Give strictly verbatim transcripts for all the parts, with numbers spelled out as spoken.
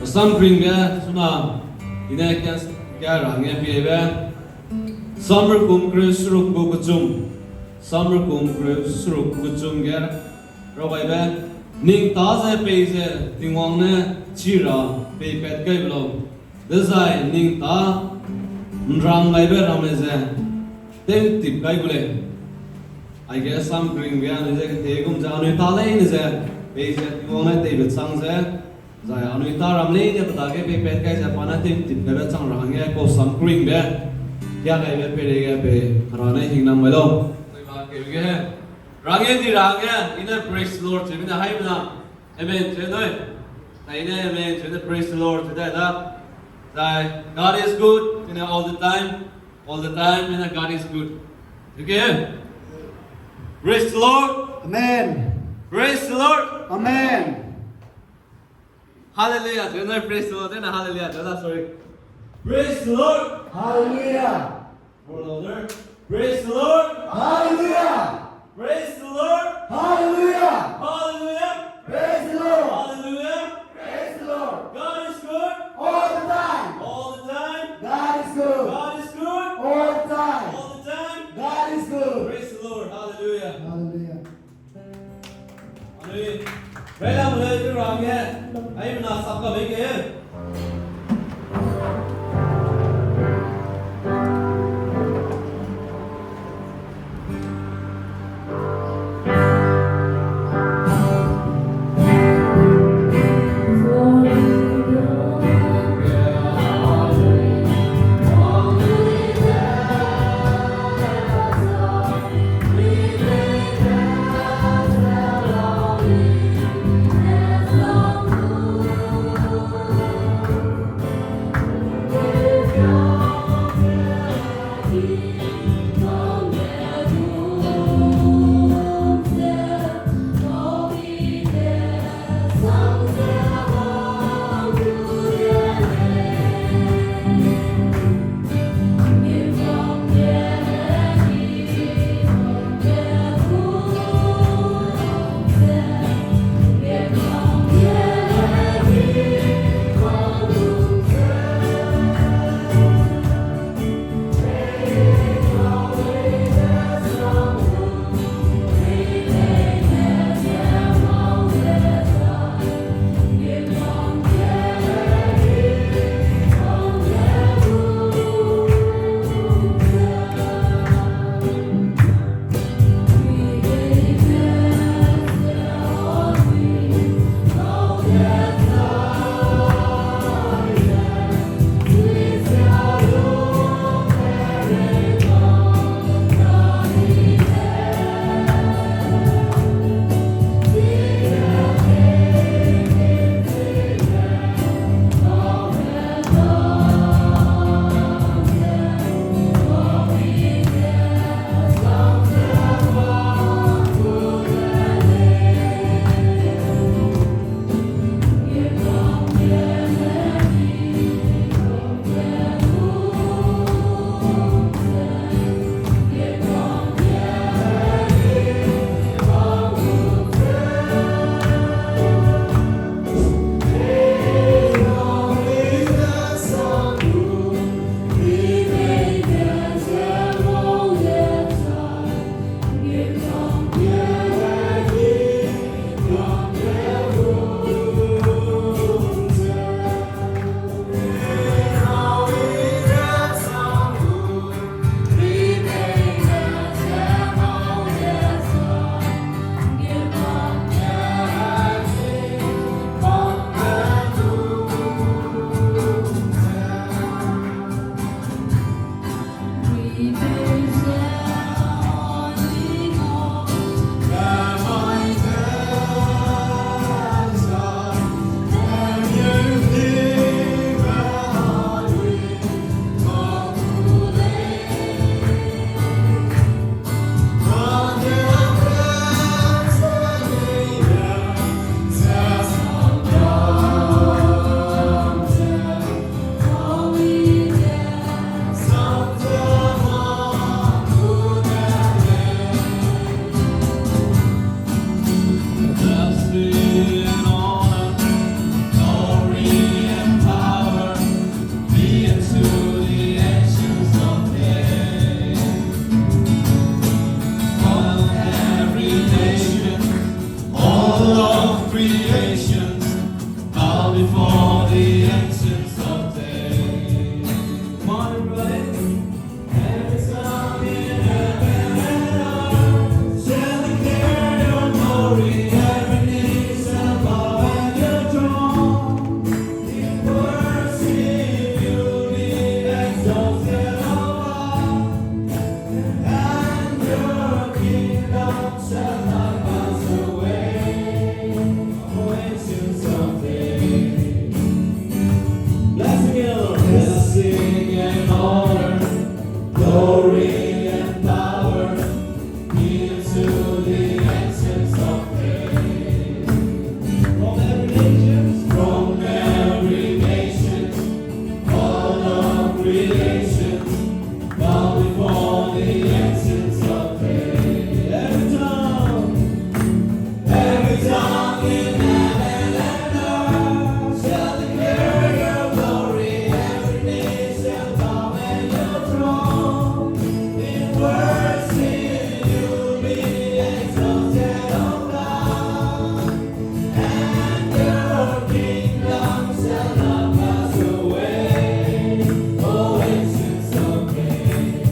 Samkring ge suna, ine kia, kia ra hangge piebe. Samrekum kereu seruk gu kechum. Samrekum kereu seruk gu kechum ge, rawgaibe, ning tâ ze peize Tingwang ne chi ra peipat kai be lau. Dezai ning tâ nrang gaibe ramme ze tew'ntip kai gu lei. Aige Samkring ge anui ze kete gum ze anui tâ leine ze peize Tingwang ne teibe chang ze, zai anui tâ ram leine pe dage peipat kai ze pa ne tew'ntip kaibe chang ra hangge kau Samkringbe kia gaibe peireige pei Hera ne hingnam gai lau. Nui ba keu ge, rangge di ra hangge, ine praise the Lord chebe ne haimena. Amen cheu nui. Zai ine amen cheu ne praise the Lord cheu dai da. Zai, God is good, ine all the time, all the time, ine God is good. Okay? Praise the Lord. Amen. Praise the Lord. Amen. Hallelujah. Cheu nui praise the Lord, ine hallelujah cheu da, sorry. Praise the Lord. Hallelujah. More louder. Praise the Lord. Hallelujah. Praise the Lord. Hallelujah. Hallelujah. Praise the Lord. Hallelujah. Praise the Lord. God is good. All the time. All the time. God is good. God is good. All the time. All the time. God is good. Praise the Lord. Hallelujah. Hallelujah. Anui, railam le tu rangge, aimena sap ka bei ge. Creation, bow before the ancients of days. Every tongue in heaven and earth shall declare your glory. Every knee shall bow at your throne. In worship you'll be exalted, O God, and your kingdom shall not pass away. O ancients of days. Blessing and honor, blessing and honor, glory and power be unto the ancients of days. From every nation, from every nation, all of creation, bow before the ancients of days. Every tongue, every tongue in heaven and earth shall declare your glory. Every knee shall bow at your throne. In worship you'll be exalted, O God, and your kingdom shall not pass away. O ancients of days.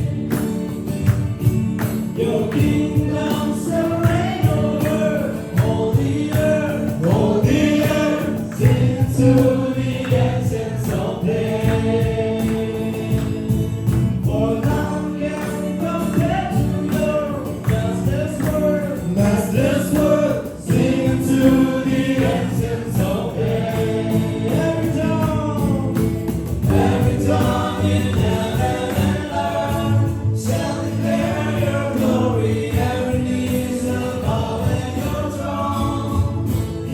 Your kingdom shall reign over all the earth, all the earth, sing to the ancients of days. For none can compare to your matchless word, matchless word. Sing to the ancients of days. Every tongue, every tongue in heaven and earth shall declare your glory. Every knee shall bow at your throne.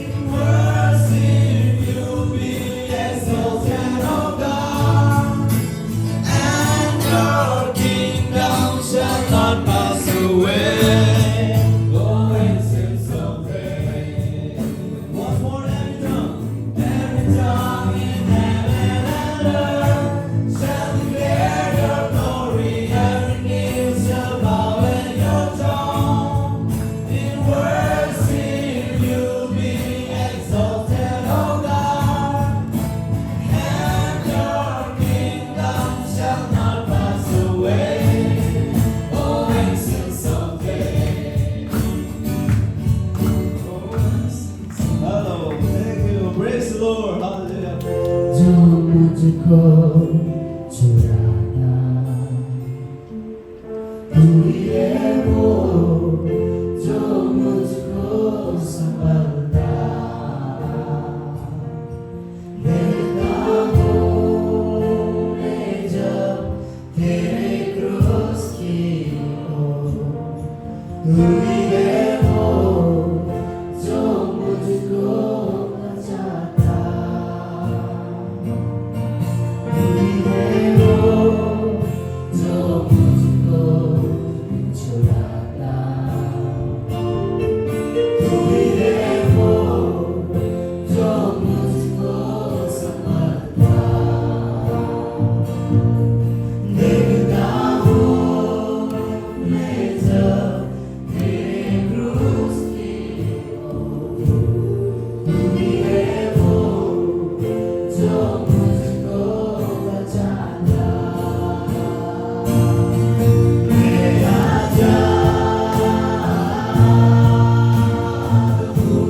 In worship you'll be exalted, O God, and your kingdom shall not pass away. O ancients of days. Once more, every tongue, every tongue in heaven and earth shall declare your glory. Every knee shall bow at your throne. In worship you'll be exalted, O God, and your kingdom shall not pass away. O ancients of days. Hello, thank you. Praise the Lord. Hallelujah. जो मुझको चुराता, तू ही है वो जो मुझको संभालता। देखता हूँ मैं जब तेरे क्रूस की ओर, तू ही है वो जो मुझको बचाता। तू ही है वो जो मुझको छुड़ाता। तू ही है वो जो मुझको संभालता। देखता हूँ मैं जब तेरे क्रूस की ओर, तू ही है वो जो मुझको बचाता। मैं आजाद हूँ।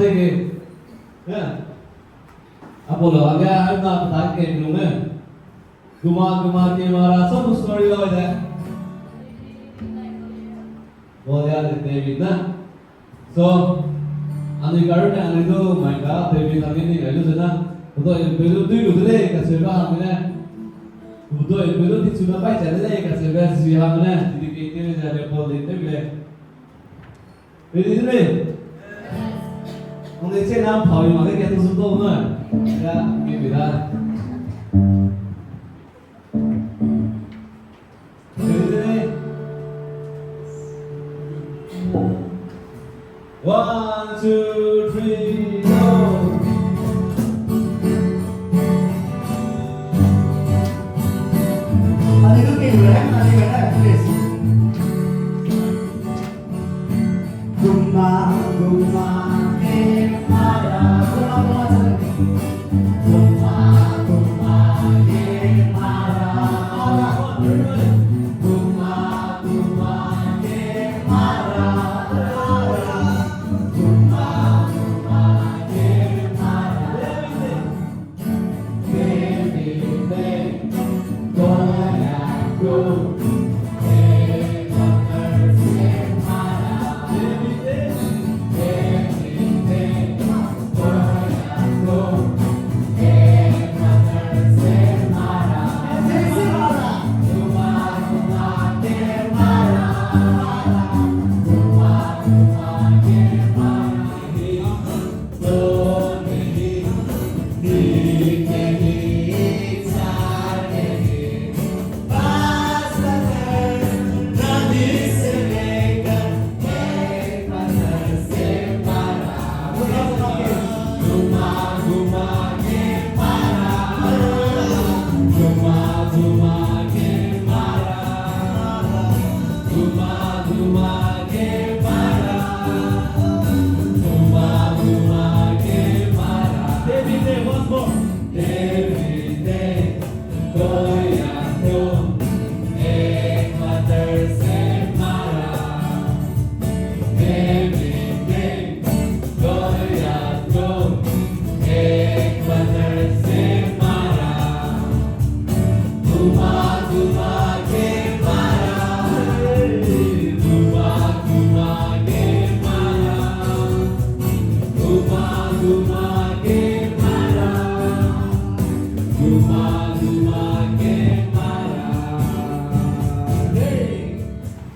Thank you. Yeah. Apolo, age, I'm not that game, you know. Guma, guma, game, ara, some story, lo, de. Goliath and David na. So, anui karune anui du mai ka David hangge ni gai lu zena. Kudo e pelu tui lu de lei kacheube hangge ne. Kudo e pelu ti chu na pai cha de lei kacheube si hangge ne. Dedicate tew ze record lei tew lei. Ready de lei? Ang de che na phau i ma de ke tu su to na. Ya, mi mi da. One, two, three, go! Hallelujah, hallelujah, please. Guma, guma, ke mara, guma, guma, guma, guma, ke mara, mara, guma, guma, ke mara, mara, guma, guma, ke mara.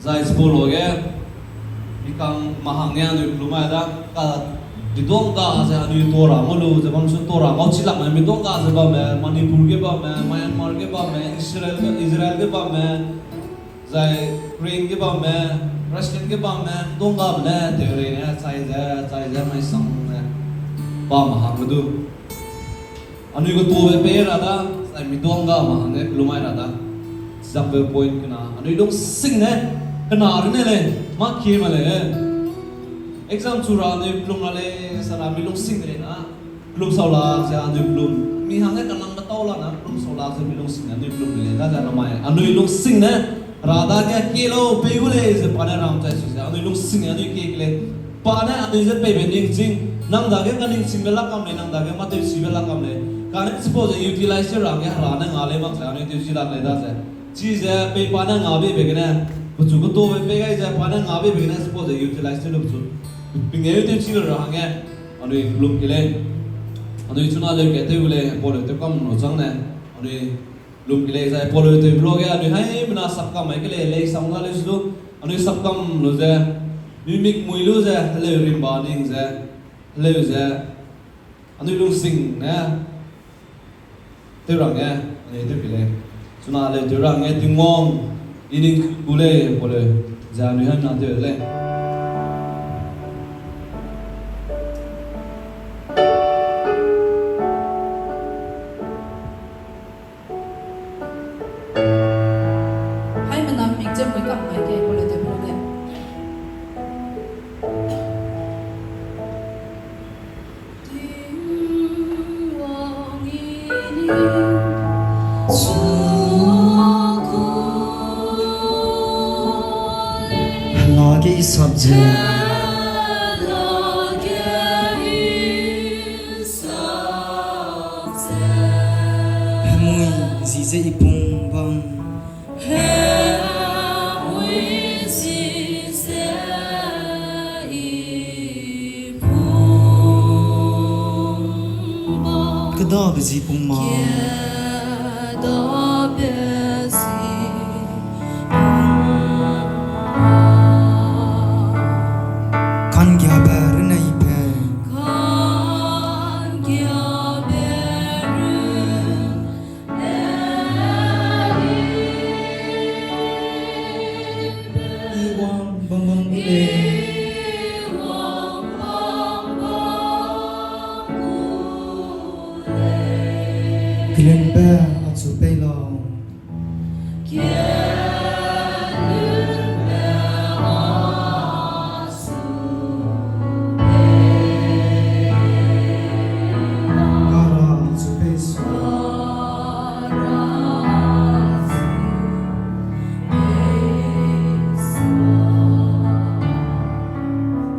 Zai chipau luge, mi kang mahang ne anui kelum mai da, ka mi duang ga ze anui Tora ngau lu ze bam su Tora ngau chi lak me, mi duang ga ze bamme, Manipur ge bamme, Myanmar ge bamme, Israel ge, Israel ge bamme, zai Ukraine ge bamme, Russian ge bamme, mi duang ga ne, tew rei ne, chai ze, chai ze, mai sang ne, bam hang du. Anui gu tobe pei ra da, zai mi duang ga ma hangge kelum mai ra da. Example point kena, anui lungsing ne, kena rune lei, mâ kie ma lei. Exam chu ra anui kelum ra lei, sa ra mi lungsing de lei na. Kelum sau lak ze anui kelum. Mi hangge kanang betau la na, kelum sau lak ze mi lungsing ne, anui kelum de lei, da ze namai. Anui lungsing ne, ra dage kie lau, pei gu lei, ze pa ne ram chai su ze, anui lungsing ne, anui kie ke lei. Pa ne anui ze peibe ningching, nang dage kaningchingbe lak kam lei, nang dage mâ tewchibe lak kam lei. Kane chipau ze utilize tew ra hangge Hera ne nga lei mak ze anui tewchi lak lei da ze. Chize pei pa ne nga beibe gene, pechu ketobe pei gai ze pa ne nga beibe gene chipau ze utilize tew lu pechu. Pingeu tewchi lu ra hangge, anui kelum ke lei. Anui chuna leu ke tew gu lei, pau leu tew kam lu chang ne. Anui kelum ke lei zai pau leu tewbe luge, anui haimena sap kam mai ke lei, lei sang ga leu su du. Anui sap kam lu ze, anui mik mui lu ze, heleu rimba ning ze, heleu ze, anui lungsing ne, tew ra hangge, anui tew ke lei. Chuna leu tew ra hangge Tingwang, i ning gu lei, pau leu, ze anui haimena tew de lei. Haimena mik ze mui kam mai ke, pau leu tew lu ge. Hela ge i sap ze. Mui zi ze i pung bam. Kedabe zi pung ma. Ka'nggiabe runne i pe. I wang bam bam gu lei. Kelembe achu pei lau.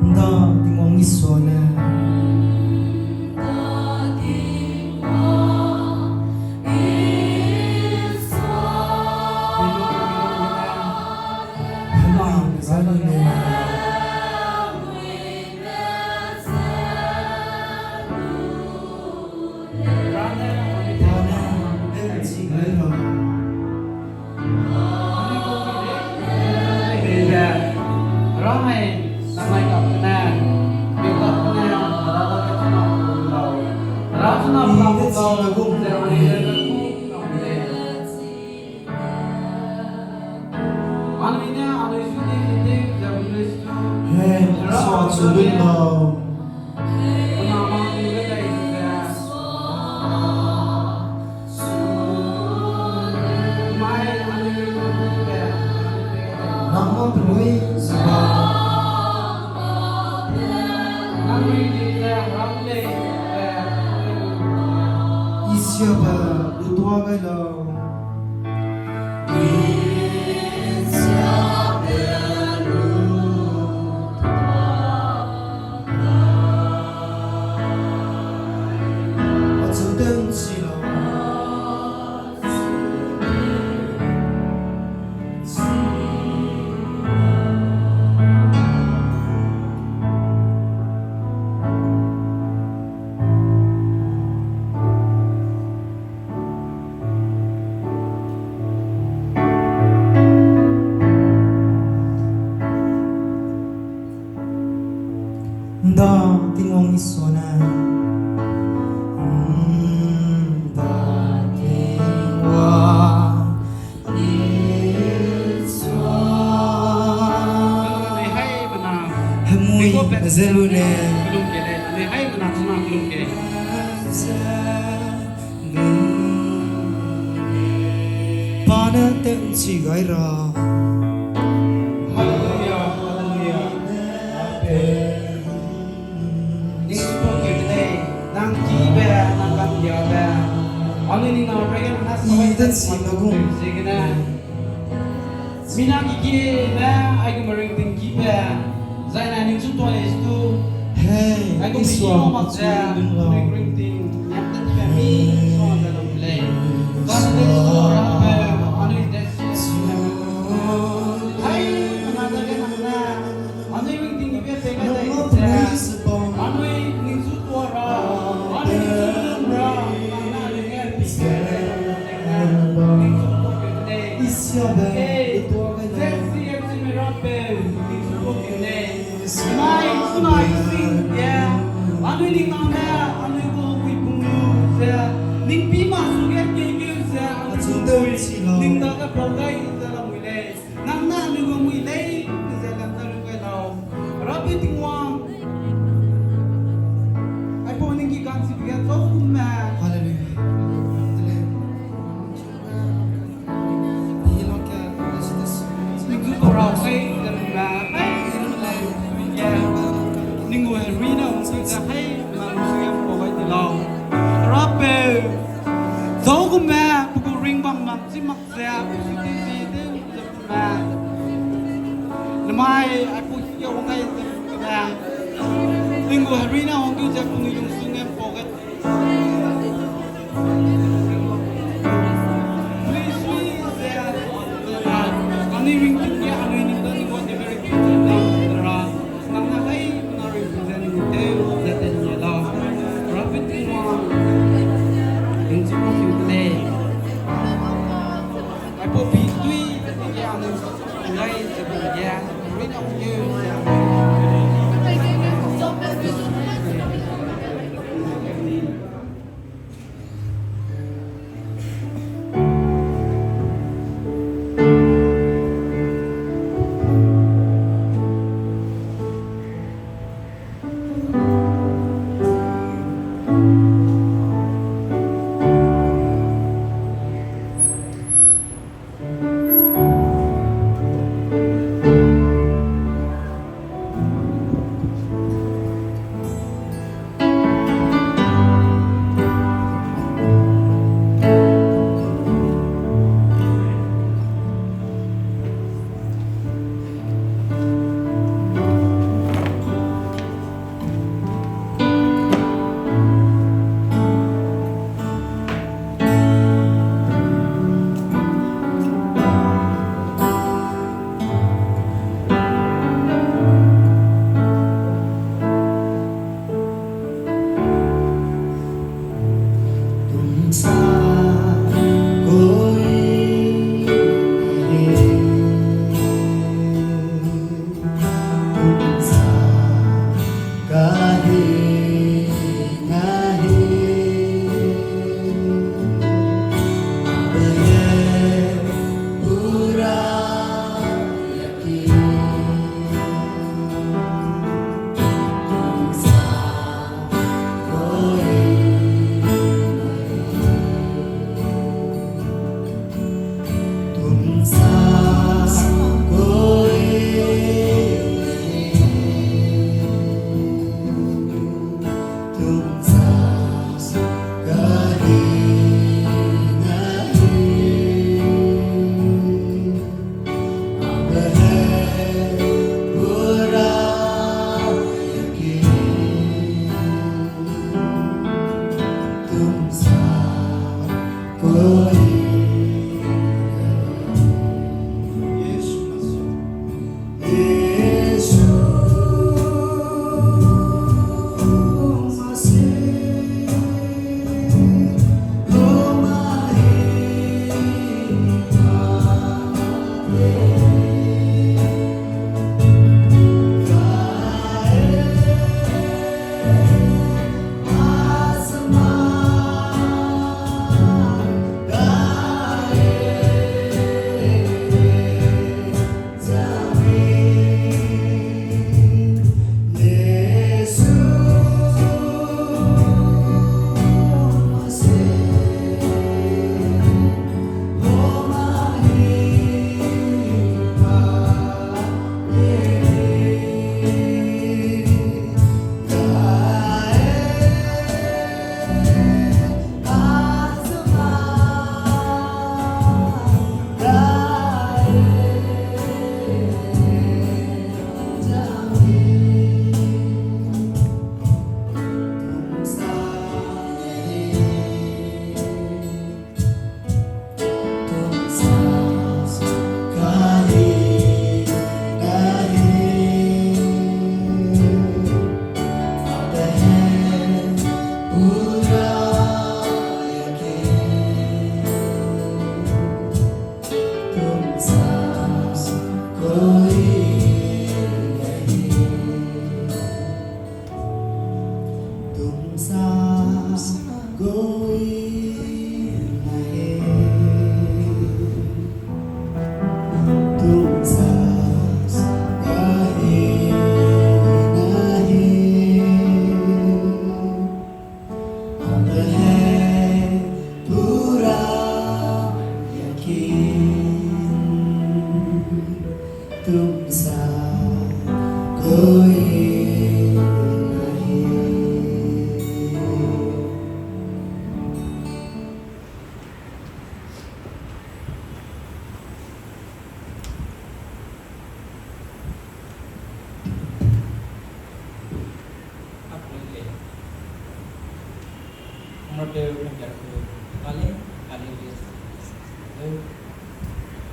Nda Tingwang Isua ne. Hei, Isua chu lui lau. Nang ma pelui ze ba. Isiabe lutua gai lau. Nda Tingwang Isua ne. Nda Tingwang Isua. Hemui ze lu ne. Pa ne tew'nchi gai ra. Hallelujah, hallelujah. Amen. Ning sutuakeu de lei, nang kibe, nang ka'nggiabe. Anui ning nang rei ge nang na sa bai de chi na gu ziegene. Mina gigi ne, aigum ringting kibe, zai na ning sutuak lei stu. Hei, aigum Isua mak ze, ring ringting, nyam de tibe mi, sua de lam lei. Sunday school ra pe, anui de si. Hai, mana dage nang ne, anui ringting kibe pe ga de se. Anui ning sutuak ra, anui ning sutuak ra, nang na ring ge pi se. Ning sutuak ke de. Isiabe, hey, ituak ke de. Zen si em si me ra pe, ning sutuak ke de. Mai, sunai sing ge, anui ning nang ne, anui gu mui pung lu ze, ning pi ma su ge kei keu ze, anui gu mui, ning dage pau gai ze lamui lei. Nang ne anui gu mui lei, ze lam ne lu gai lau. Rapi Tingwang. Aipau ning ki kan si ge zau me. Hallelujah. Ning gu torau kai ze me, kai ze me. Ning gu herui ne hung sui ze hai, ma lu sui ge pau gai di lau. Rapi. Zau gu me, pe gu ring bam bam chi mak ze, pe gu di di de. Namai, aipau ki wang gai ze, ning gu herui ne hung du ze penui lungsung ge pau gai.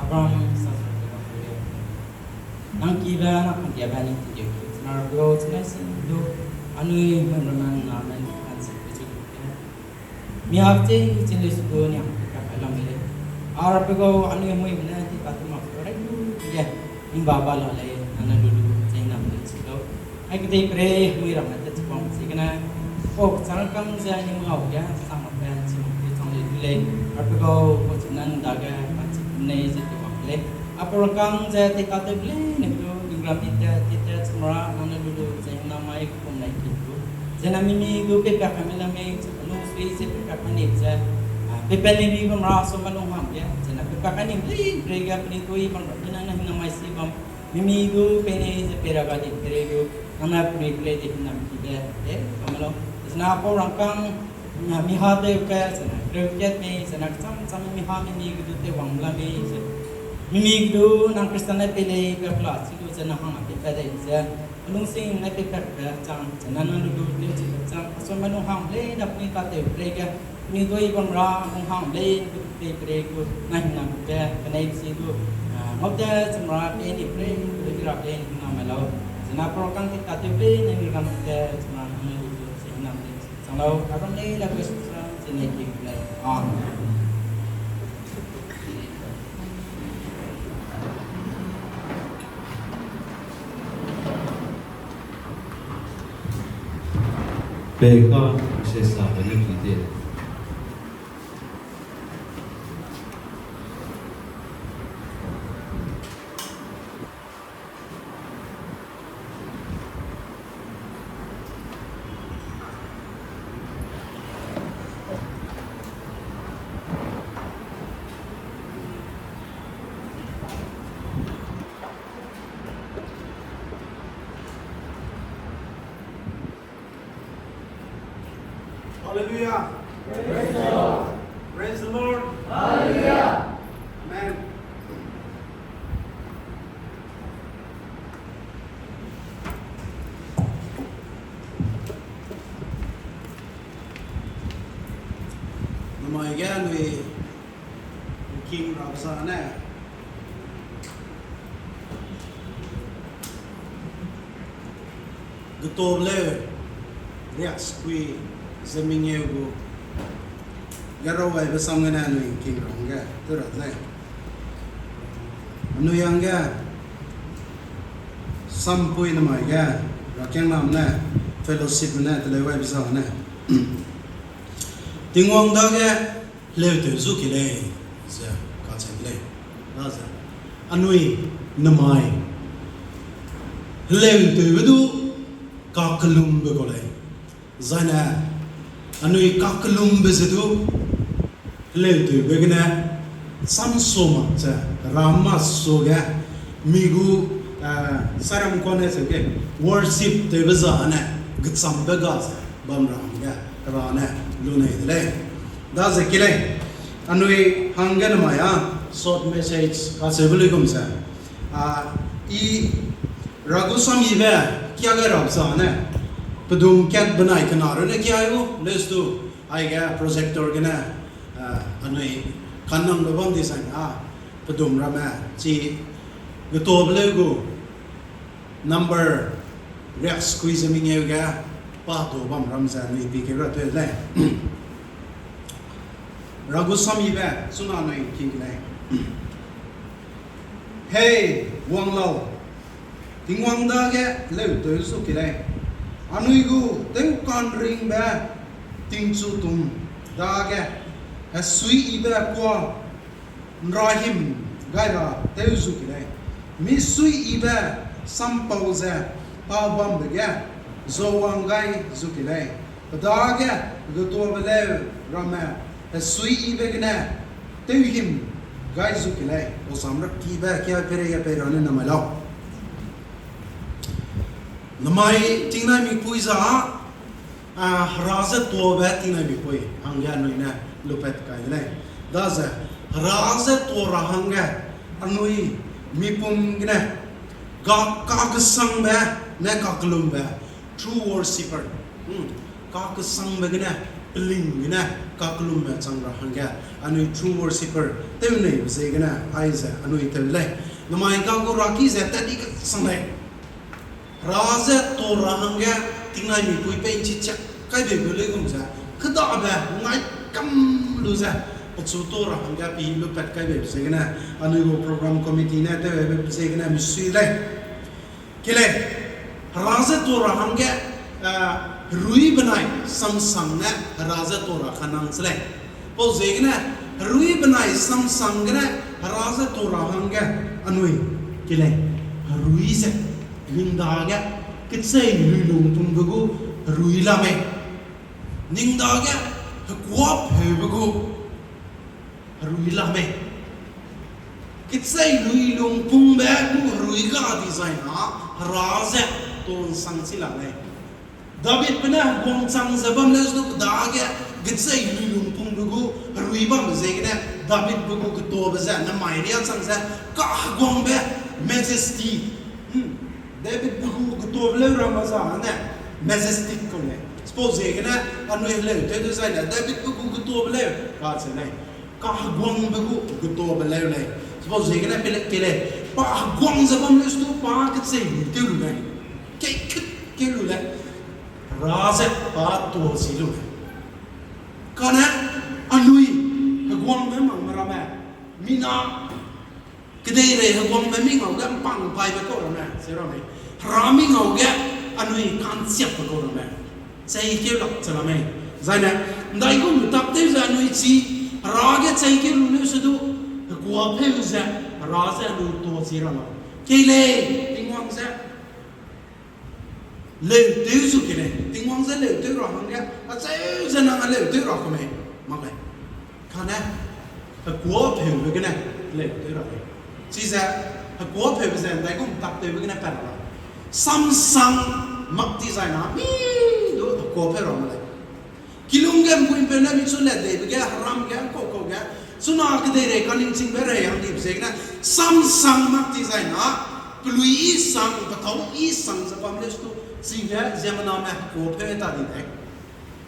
Abraham sa sa de bam de. Nang kibe na pangkiabe ning tingkeu ki, na rapeu gau chinai si du, anui mui ramme na men kan si pe chu de. Mi hak che ni chin le su du ni hak ka kai lam de. A rapeu gau anui mui ne ti ka tu mak su rai du Ning ba ba la lei, nang ne lu lu ze hingnam lei chi lau. Ai kedei pere mui ramme te chibang chi gene, pau kechang kang ze ning ngau ge sang mak be chi mak ge chang lei du lei. Ar pe gau pau chi nan dage pa chi nei ze te wang lei. Apau rangkang ze te ta te blei ne du, ning ram di te, di te chimra nang ne lu lu ze hingnam mai kum lei ki du. Zena mimi du pepa kame la mei, ze pelung sui ze pepa kane ze, a, pepa ne mi bam ra so ma lung ham ge, zena pepa kane blei blei ge peni toi bam ra, zena nang hingnam mai si bam, mimi du pene ze pera ga di pere du, nang na peni pere de hingnam ki de, e, bam lo. Zena pau rangkang, na mi ha de pe, zena kreu kat mei, zena kecham cham mi ha mimi ge du te wang la mei ze. Mimi ge du nang Christian ne pe lei be kla si du zena hang a pepa de ze. Pelungsing ne pepa be chang, zena nang lu lu te chi be chang, aso ma lung ham lei na peni ta te pere ge, peni toi bam ra lung ham lei, pei pere gu, na hingnam be, penei si du, a, ngau te chimra pe ni pere, pere gira pe ni hingnam mai lau. Zena pau rangkang te ta te blei ne ning ram te chimra nang ne lu lu ze hingnam lei. Chang lau, a ram lei la pe su sa, ze ne ki lei. Amen. Peka sesa bene ki de. Hallelujah. Praise the Lord. Praise the Lord. Hallelujah. Amen. Namai ge anui king ra sa ne. Getob leu, riak sekui ze mengeu gu. Ge rau waibe sam gene anui king ra hangge, tew ra de lei. Anui hangge, sampui namai ge, rakiangnam ne, fellowship ne, teleu waibe sa ne. Tingwang dage, heleutew zu ki lei, ze kacheu de lei. Daze, anui namai, heleutew be du, kakellumbe kau lei. Zaine, anui kakellumbe ze du, heleutewbe gene, samsu mak ze, ram ma su ge, mi gu, eh, saram kane ze ge, worship tewbe zane, gechambe ga ze, bam ra hangge, Hera ne, lunei de lei. Daze ki lei, anui hangge namai a, short message, kacheube luigum ze, a, i, Ragu samibe, kia gai ra zane, pedum kat benai kena runne kia u, lestu, aige projector gene, a, anui kannangbe bam di zane a, pedum ramme, chi, getobe leu gu, number, riak sekui ze mengeu ge, pa to bam ram ze anui pi keu ra tew lei. Ragu samibe, chuna anui king lei. Hei, wang lau, Tingwang dage heleutew zu ki lei. Anui gu tewka'nringbe tingchu tum dage, hesuiyibe kua ’nrahim gai ra tew zu ki lei. Misuiyibe sampau ze pa bambe ge, zuawang gai zu ki lei. Pe dage getuabe leu ramme, hesuiyibe gene, tewhim gai zu ki lei, osam rakibe kia peireige pei ra ne namai lau. Namai tingnai mipui za, a, Hera ze tuabe tingnai mipui, hangge anui ne lupat kai de lei. Daze, Hera ze tua ra hangge, anui mipum gene, ga kakesangbe, ne kakellumbe, true worshipper. Hmm. Kakesangbe gene, peling gene, kakellumbe chang ra hangge, anui true worshipper, tewneibe ziegene, aize, anui tew lei. Namai ka gu raki ze, tat di kesang lei. Hera ze tua ra hangge, tingnai mipui pei ’nchi chiak kaibe be luigum ze, kedabe, ngai kam lu ze, Pechu tuâ ra hangge pi lu pat kai beibe ziegene, anui gu program committee ne tewbe ziegene misui lei. Kelei, Hera ze tuâ ra hangge, eh, herui benai samsang ne Hera ze tuâ ra kanang se lei. Pau ziegene, herui benai samsang gene Hera ze tuâ ra hangge anui, kelei, herui ze, ning dage, kechei luilungpungbe gu herui la mei. Ning dage, hekuâpeube gu herui la mei. Kechei luilungpungbe gu herui ga dizai na, Hera ze tuâ ’nsang chi la lei. Davidbe ne heguang chang ze bam leu du dage, kechei luilungpungbe gu herui bambe ziegene, Davidbe gu ketuabe ze, namai riâ chang ze, kaheguangbe, majesty. Hmm. Davidbe gu ketuabe leu ramme za ne, majestic kau lei. Chipau ziegene, anui heleu tew dezaine, Davidbe gu ketuabe leu, kacheu lei. Kaheguangbe gu ketuabe leu lei. Chipau ziegene pe lei, pe lei. Pa heguang ze bam leu du pa kechei lu tew lu lei. Kei kut keu lu lei. Hera ze pa tuâ zi lu lei. Kane anui heguangbe makme ramme, mina kedeirei heguangbe mi ngau ge ’mpang paibe kau ramme, se ramme. Hera mi ngau ge anui ka'nchiapbe kau ramme. Cheikeu lak che la mei. Zaine, ’ndaigum tak tew ze anui chi, Hera ge cheikeu lu leu se du, hekuâpeu ze, Hera ze anui tuâ zi ra lau. Kei lei, Tingwang ze leu tew zu kelei, Tingwang ze leu tew ra hangge, acheu ze nang a leu tew ra ku mei, mak lei. Kane, hekuâpeube gene, leu tew ra lei. Chize, hekuâpeube ze ’ndaigum tak tewbe gene pat ra lau. Samsang mak dizai na, mi du hekuâpeu ra mak lei. Kilung ge ’mpui'mpeu ne michu lat deibe ge, heram ge, ’ngkau kau ge, chuna kedeirei kaningchingbe rei hang dibe ziegene, samsang mak dizai na, pelui i sang, petâu i sang ze bam leu du, chige ziemmename hekuâpeu ta di dei.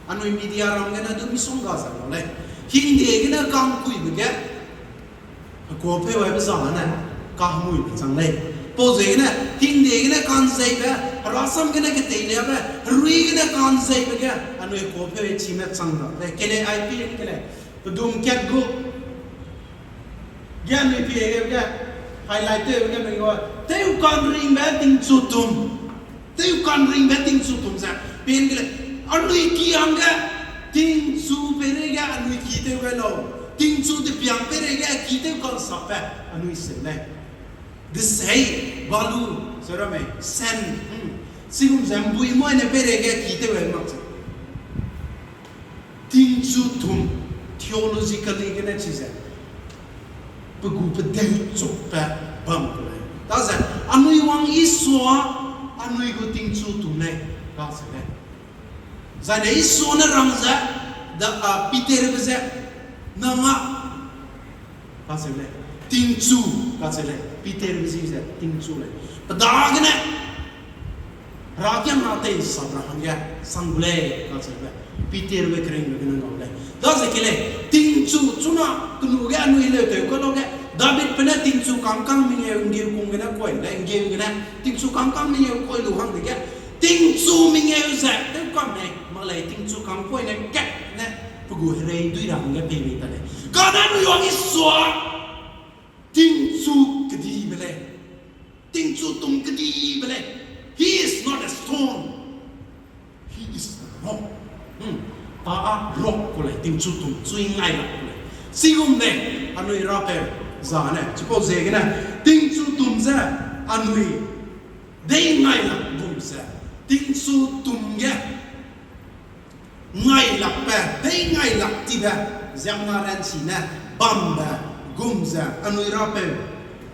Anui media ram gene du misongga zai lau lei. Hingde gene ka'ngkuibe ge, hekuâpeu aibe zane, kahemuibe chang lei. Pau ziegene, hingde gene ka'nzeibe, herasam gene keteiliabe, herui gene ka'nzeibe ge, anui hekuâpeu chime chang ra lei. Kelei ai pi kelei. Pedum kat gu ge anui pi ge ge, highlight tew ge mei gu, tewka'nringbe tingchu tum. Tewka'nringbe tingchu tum ze, pen kelei, anui ki hangge, tingchu peireige anui ki tew gai lau, tingchu depiang peireige ki tew ka'nsapbe, anui seu lei. Desei, balu, se ramme, sand, hmm. Chigum ze ’mbui moine peireige ki tew gai mak ze. Tingchu tum, theologically gene chize, pe gu pedeu chukbe bam ku lei. Daze, anui wang Isua, anui gu tingchu tum lei, kacheu lei. Zaine Isua ne rang ze, da, a, Peterbe ze, nang a, kacheu lei, tingchu, kacheu lei, Peterbe zi ze tingchu lei. Pe dagene, herakiangna tei sap ra hangge sang gu lei, kacheube, Peterbe keringbe gene ngau lei. Daze kelei, tingchu, chuna, kenu ge anui leu tew ka lau ge, Davidbe ne tingchu kangkang mengeu ’nggeu kung gene kuai lei, ’nggeu gene, tingchu kangkang mengeu kuai lu hang dege, tingchu mengeu ze, tewkam lei, mak lei, tingchu kangkuai ne kat ne, pe gu herei dui ra hangge pei mei ta lei. Kane anui wang Isua, tingchu kedibe lei. Tingchu tum kedibe lei. He is not a stone. He is a rock. Hmm. Pa a rock ku lei, tingchu tum, chui ngai lak ku lei. Chigum lei, anui rapeu, zane, chipau ziegene, tingchu tum ze, anui, dei ngai lak gum ze, tingchu tum ge, ngai lakbe, dei ngai lak tibe, ziemmena ranchi ne, bambe, gum ze, anui rapeu,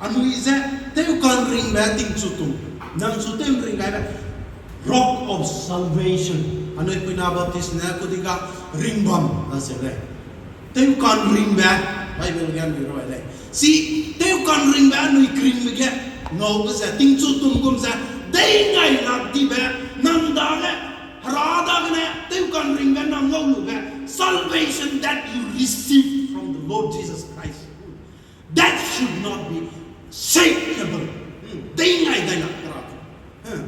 anui ze, tewka'nringbe tingchu tum, nang chu tew'nring gaibe, rock of salvation, anui puina Baptist ne kudi ga ringbam, a seu lei. Tewka'nringbe, Bible ge anui rui lei. Chi tewka'nringbe anui keringbe ge, ngaube ze, tingchu tum gum ze, dei ngai lak tibe, nang dage, Hera dagene, tewka'nringbe nang ngau lube, salvation that you receive from the Lord Jesus Christ. That should not be shakeable. Hmm, dei ngai dai lak ra. Hmm,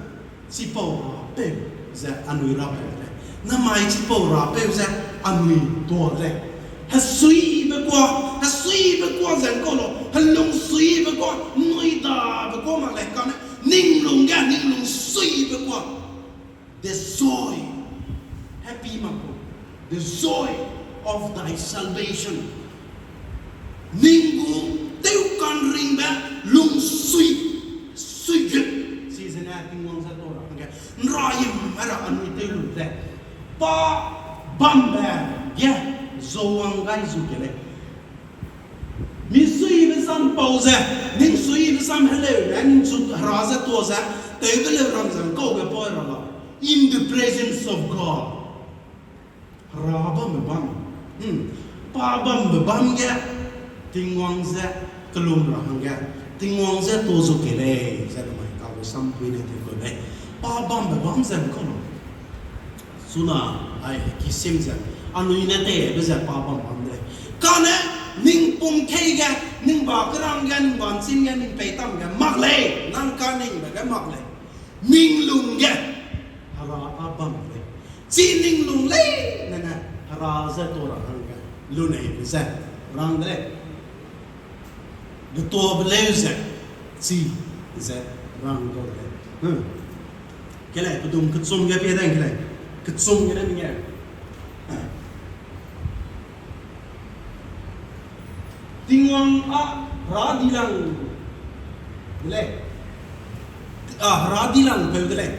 chipau rapeu ze anui rapeu lei. Namai chipau rapeu ze anui tuâ lei. Hesuibe kua, hesuibe kua ze ngkau lau, helungsuibe kua, nui dabe kua mak lei kane, ninglung ge, ninglung suibe kua. The joy, happy mak kau, the joy of thy salvation. Ning gu tewkanringbe lungsui, suigut, si zene Tingwang ze tau ra hangge, nrayim ra anui tew lu ze, pa bambe ge, zowang gai zu ke lei. Misuibe sam pau ze, ningsuibe sam heleu ne, ningchu hera ze tau ze, tewbe leu ram ze ngkau ge pau ra lau. In the presence of God. Hera bambe bam. Hmm. Pa bambe bam ge, Tingwang ze kelum ra hangge, Tingwang ze tau zu ke lei, ze namai kabe sampui ne tew kau lei. Pa bambe bam ze ngkau lau. Suna, ai, kisim ze, anui ne teibe ze pa bam bam de lei. Kane, ning pum kei ge, ning ba kerang ge, ning ba nchim ge, ning peitam ge, mak lei, nang kaningbe ge mak lei. Ninglung ge, hera a bam lei. Chi ninglung lei, nene, hera ze tau ra hangge, luneibe ze, rang de lei. Getuabe leu ze, chi ze rang kau de lei. Hmm. Ke lei, pedum kechum ge pie dang ke lei. Kechum ge ne mige. Tingwang a hera dilang de lei. A, hera dilangpeu de lei.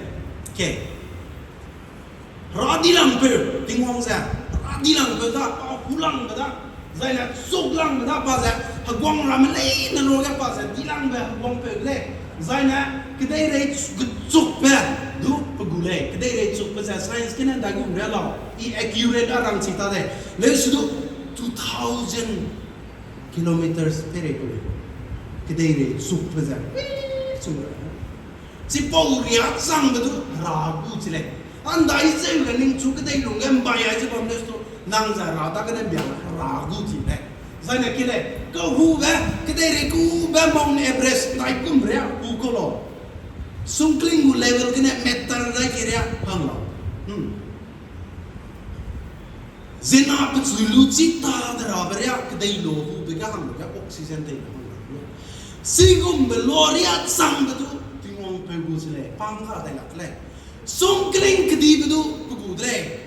Ke. Hera dilangpeu, Tingwang ze, hera dilangpeu da, pa hulangbe da, zaine chuklangbe da, pa ze, heguangram leine luage pa ze, dilangbe heguangpeu de lei, zaine, kedeirei gechukbe, du pe gu lei, kedeirei chukbe ze, science gene ndai gum ria lau, i accurate a rangchi ta de, leu su du, two thousand kilometers peirei gu lei, kedeirei chukbe ze, chukbe. Chipau riâ changbe du hera gu chi lei. Andai zeu le ningchu kedei lungge mbai ai ze bam de stu, nang ze hera dagene mbia hera gu chi lei. Zaine ke lei, kehube, kedeirei kube Mount Everest ndai kum ria gu kau lau. Sungkling gu level gene meter dai ke ria hang lau. Zena pechui lu chi ta de rabe ria kedei lo hube ge hangbe ge oxygen tei hang lau. Chigumbe lo riâ changbe du Tingwang peu gu chi lei, pang ga dai lak lei. Sungkling kedibe du pe gu de lei.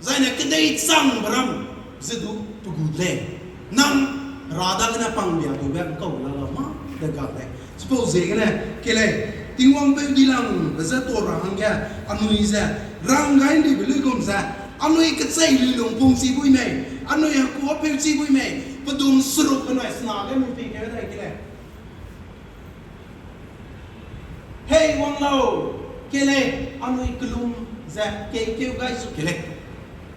Zaine kedei changbe ram ze du pe gu de lei. Nang hera dagene pang bia dube ngkau la la mâ de ga lei. Chipau ziegene ke lei, Tingwang peu dilangbe ze tau ra hangge, anui ze, rang gai ndibe luigum ze, anui kechei luilung pungchi bui mei, anui hekuâ peu chi bui mei, pedum seruk benai sena ge mui pei keu dai ke lei. Hei wang lau, ke lei, anui kelum ze keikeu gai su ke lei.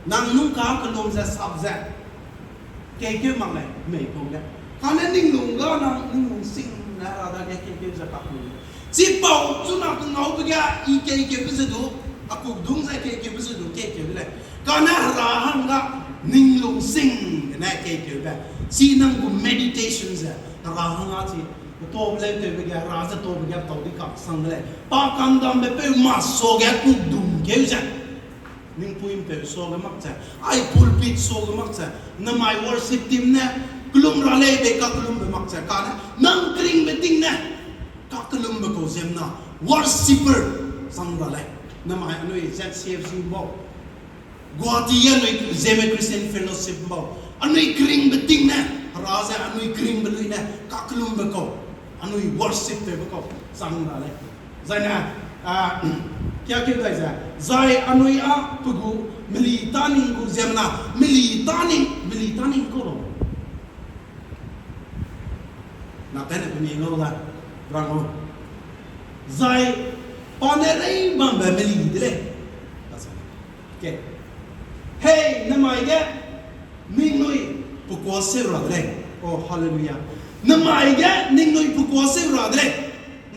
Nang nung ka kelum ze sap ze keikeu mak lei, mei pau ge. Kane ninglung ga nang ninglung sing ne hera dage keikeu ze kak lu lei. Chipau chuna kengaube ge i keikeube ze du, a kukdung ze keikeube ze du keikeu de lei. Kane hera hangga ninglung sing de ne keikeube. Chi nang gu meditation ze, hera hangga chi, tau lei tewbe ge, hera ze taube ge, tau di kak sang de lei. Pa kandambe peu masuage kukdung keu ze. Ningpui mpeu suage mak ze, ai pulpit suage mak ze, namai worship team ne, kelum ra lei bei kakelumbe mak ze, kane, nang keringbe ting ne, kakelumbe kau ziemmena, worshipper, sang ra lei, namai anui Z C F C bau, Guwahati ge anui Zeme Christian Fellowship bau, anui keringbe ting ne, hera ze anui keringbe lui ne, kakelumbe kau, anui worship tewbe kau, sang ra lei. Zaine, a, kia keu dai ze, zai anui a pe gu, meli taning gu ziemmena, meli taning, meli taning kau lau. Na tene pe mi ngau da, rang lau. Zai, pa ne rei bambe meli de lei. Hei, namai ge, ningnui pe kuâ seu ra de lei. Oh, hallelujah. Namai ge, ningnui pe kuâ seu ra de lei.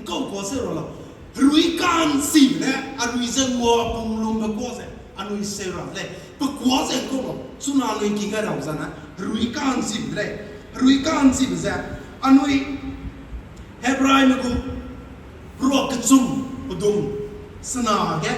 Ngkau kuâ seu ra lau. Herui ka'nchibe ne, arui ze ngua pung lumbe kuâ ze, anui seu ra de lei. Pe kuâ ze ngkau lau. Chuna anui ki gai ra zane, herui ka'nchibe de lei. Herui ka'nchibe ze, anui Hebraime gu, rua kechum, pedum, sena ge,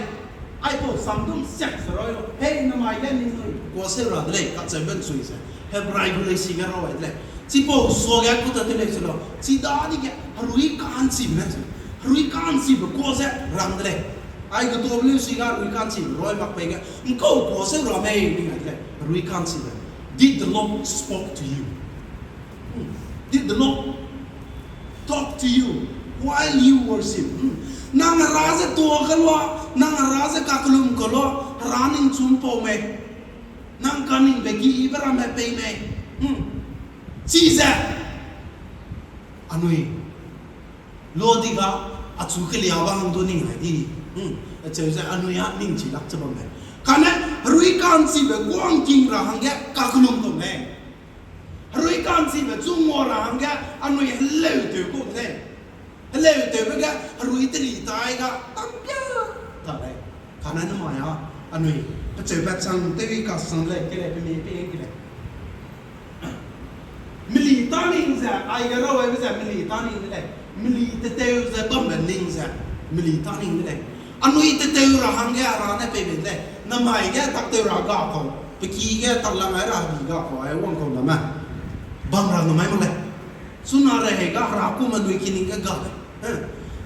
aipau samdum siak se roi lau, hei namai ge ningnui pe kuâ seu ra de lei, kacheube nchui ze. Hebrai gu lei si ge rau ai de lei. Chipau suage ku ta te lei se lau. Chi dadege herui ka'nchibe ne se. Herui ka'nchibe kau ze rang de lei. Ai ge tau lei si ga herui ka'nchibe rau ai mak pei ge. Ngkau kau se rau mei ni ai de lei. Herui ka'nchibe. Did the Lord spoke to you? Hmm. Did the Lord talk to you while you worship? Hmm. Nang Hera ze tuâ ke lua, nang Hera ze kakellum ke lua, Hera ning chum pau mei. Nang kaningbe ki ibe ramme pei mei. Hmm. Chize anui lua di ga, achu keliabe hang du ning ai di. Hmm. Acheu ze anui a ning chi lak che bam mei. Kane herui ka'nchibe guangking ra hangge kakellum kau mei. Herui ka'nchibe chu ngua ra hangge anui heleu tew kau de lei. Heleu tewbe ge herui teli tai ga tampia ta lei. Kane namai a anui pecheube chang tew i kasang lei, ke lei, pe mi pe ke lei. Meli tâ ning ze, aige rau aibe ze meli tâ ning de lei. Meli teteu ze bambe ning ze, meli tâ ning de lei. Anui teteu ra hangge Hera ne pei bei de lei. Namai ge tak tew ra ga kau, pe ki ge tak lang ai ra bi ga kau, ai wang kau lame. Bam ra namai mak lei. Chuna rehei ga Hera kum anui kining ge ga lei.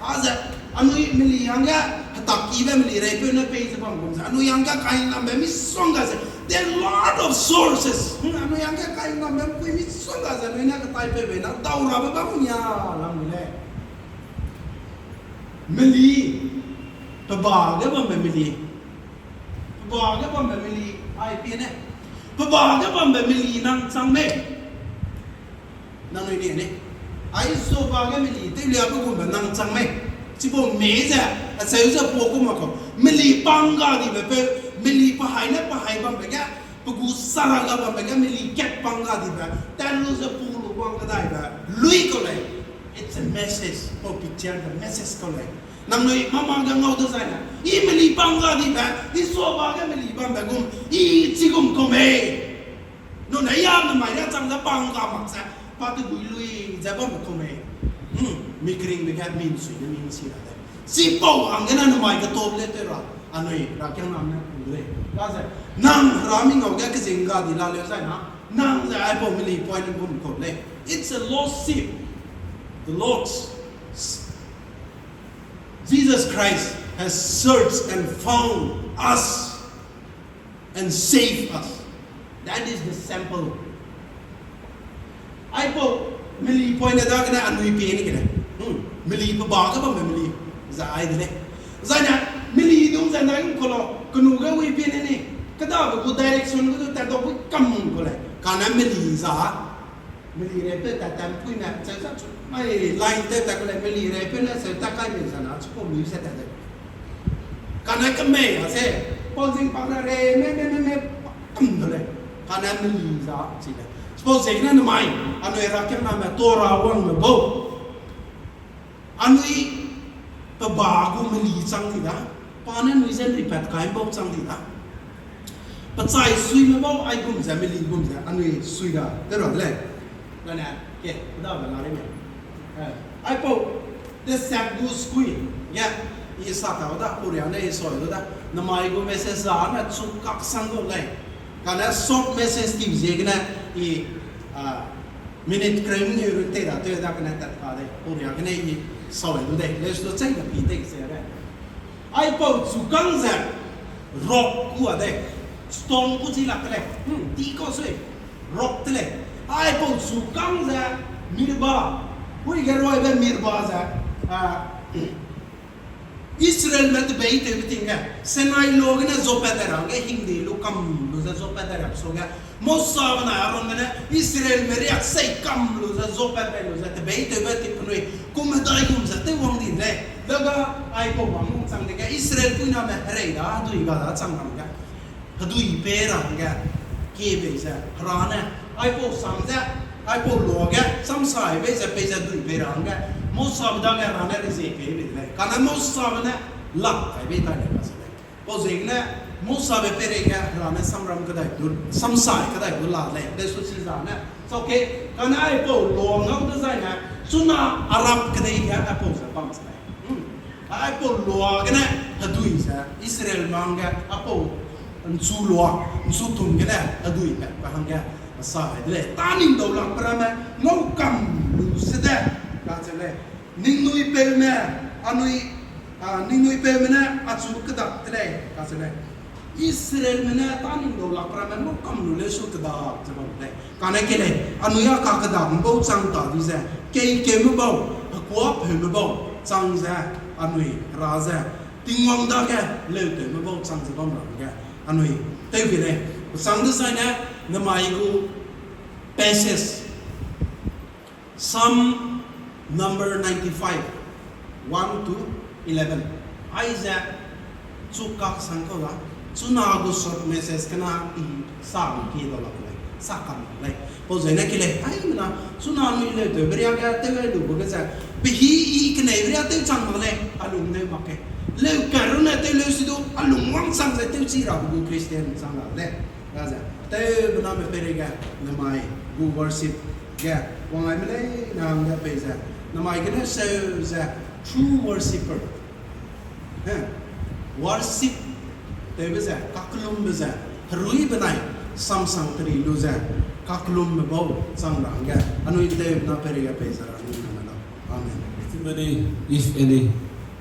A ze, anui meli hangge, hetak kibe meli reipeu ne pei ze bam gum ze, anui hangge kahingnambe misongga ze, there are lot of sources. Hmm, anui hangge kahingnambe mpui misongga ze, anui ne ketai pei bei na dau rabe bam nia lam lei. Meli, pe ba ge bambe meli. Pe ba ge bambe meli, ai pie ne. Pe ba ge bambe meli nang chang mei. Nangnui ni ne. Ai so ba ge meli tewlia pe gumbe nang chang mei. Chipau mei ze, acheu ze pua gu mak kau. Meli pang ga dibe peu, meli pa hai ne pa hai bambe ge, pe gu sara ga bambe ge, meli kat pang ga dibe, tat lu ze pu lu wang kedaibe, lui kau lei. It's a message, pau picture the message kau lei. Nangnui mama ge ngau dezaine, i meli pang ga dibe, i so ba ge meli bambe gum, i chigum kau mei. Nune ya namai ne chang ze pang ga mak ze, pa tegui lui ze bambe kau mei. Hmm, mi keringbe ge mi nsui ne mi nsi ra de. Chipau hanggene namai ketau le tew ra, anui rakiangnam ne ku lei. Ga ze, nang Hera mi ngau ge kezing ga di la leu zaina, nang ze aipau meli point gum kau lei. It's a lost sheep. The Lord's Jesus Christ has searched and found us and saved us. That is the sample. Aipau meli point ne dagene anui pie ni kene. Hmm, meli pe ba ge bamme meli. Za ai de lei. Zaine meli dung ze nai kau lau, kenu ge wi pie ni ni. Kedabe gu direction ge du tat dau wi kam kau lei. Kane meli za meli reipeu tat tat mpuime, cheu za chu, mai line tew tat ku lei, meli reipeu ne cheu tat kai mei zana, chipau mui ze tat de. Kane kemei a se, pau zing pak ne rei, me, me, me, me, kam de lei. Kane meli za chi lei. Chipau ziegene namai, anui rakiangname Torah wangme bau. Anui pe ba gu meli chang di da, pa ne anui je nripat kai bau chang di da. Pe chai suime bau aigum ze meli gum ze anui sui da, tew ra de lei. Kane, ke, kedabe la rei mei. Eh, aipau, tesap gu skui, ge, i sa tau da, Korea ne i soi lu da. Namai gu message za ne chu kak sang gu lei. Kane short message ti ziegene i, ah, minute kereu mengeu run tei da tew da kane tat ka de. Korea gene i sau lu de. Lesu chei da pi tei se de. Aipau chukang ze rock ku a de. Stone ku chi lak de lei. Hmm, di kau sui. Rock de lei. Aipau chukang ze mirba. Hui ge ruaibe mirba ze, ah, Israelme tebeitewbe ting ge, Sinai lo gene zuapat dai ra hangge hingde lu kam lu ze zuapat dai ra suage, Mosabe nai Aaronbe ne Israelme riak sei kam lu ze zuapat dai lu ze tebeitewbe ting penui, kum medai gum ze tew wang di lei. Dega aipau bam lung chang dege Israel puiname herei da, hedui ga da chang ra hangge. Hedui pei ra hangge, kie bei ze, Hera ne, aipau sam ze, aipau luage, samsai bei ze, pei ze hedui pei ra hangge, Mosabe dage Hera ne rezie pei bei de lei. Kane Mosabe ne lak kai bei tai lei kase lei. Pau ziegene, Mosabe peireige Hera ne samram kedai du, samsai kedai du la lei. Lesu chi zane, sauke, kane aipau lua ngau dezaine, chuna Arab kedei ge aipau ze bam se lei. Hmm. Aipau lua gene hedui ze, Israelme hangge, aipau nchu lua, nchu tum gene hedui pe, pe hangge. Sa de lei, tâ ning dau lak pe ramme ngau kam lu se de, kacheu lei. Ningnui peume, anui, a, ningnui peume ne achu kedak de lei, kacheu lei. Israelme ne tâ ning dau lak pe ramme ngau kam lu leu su kedak ze bam lei. Kane ke lei, anui a kakedak ’mbau chang ta di ze, keikeume bau, hekuâpeume bau chang ze, anui ra ze, Tingwang dage leutewme bau chang ze bam ra ge, anui tew ke lei. Pechâng dezaine, nemai gu passage, Psalm number ninety-five, one to eleven. Aize chu kak sang kau la, chuna gu short message kena i sa gu ki dau la lei, sa kam lei. Pau zaine ke lei, aimena, chuna anui leutewbe riage tew ai lu be ge ze, pehî i keneibe ria tew chang mak lei, a lung neu mak ke. Leu kai runne tew leu si du, a lung wangchang ze tewchi rabe gu Christian chang la lei. Ga ze, tewbe name peireige, nemai gu worship ge, wang aime leine hangge pei ze, nemai gene seu ze, true worshipper. Worship tewbe ze, kakellumbe ze, herui benai, samsang teri lu ze, kakellumbe bau chang ra hangge, anui tewbe na peireige pei ze ra anui name lau. Amen. Testimony, if any.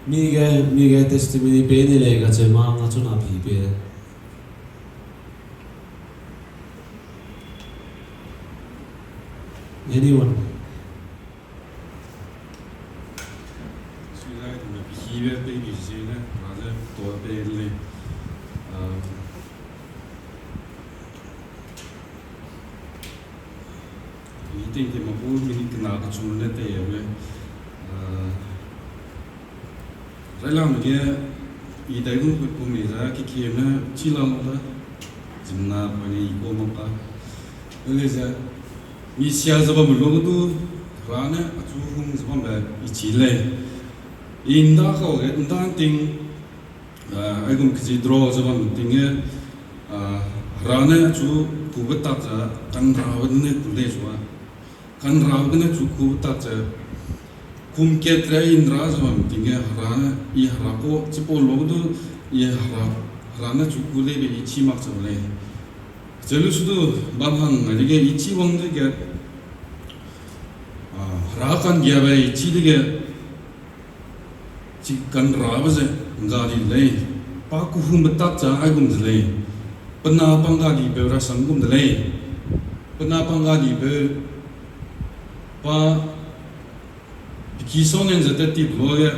Mi ge, mi ge testimony pei ni lei kacheu ma, nga chuna pi pe. Anyone? Sui zai tame pihibe pei bi ziene, raze to pe lei. I ting te mapu mi kena kechum ne tei abe. Railang ge, i dai gu pe kum i za kekieme chi la lu da. Zimna pa ne i ko mak ka. Ele ze, mi sia ze bamme lu du, Hera ne achu hung ze bambe i chi lei. I ’nda kau ge, ’nda ’nting, aigum kezi draw ze bam ting ge, Hera ne achu kube tak ze, kanrabe ne ku lei zua. Kanrabe gene chu kube tak ze, kum kat re i ’nra ze bam ting ge Hera ne, i Hera kau chipau lu du, i Hera, Hera ne chu ku leibe i chi mak cheu lei. Chelu su du, bam hang ngai dege i chi wang dege, Hera ka'nggiabe i chi dege, chi kanrabe ze ’ngga di lei, pa kehungbe tak ze aigum ze lei, pe na pa ’ngga dipeu rasam gum de lei, pe na pa ’ngga dipeu, pa peki sau nen ze tat ti lu ge,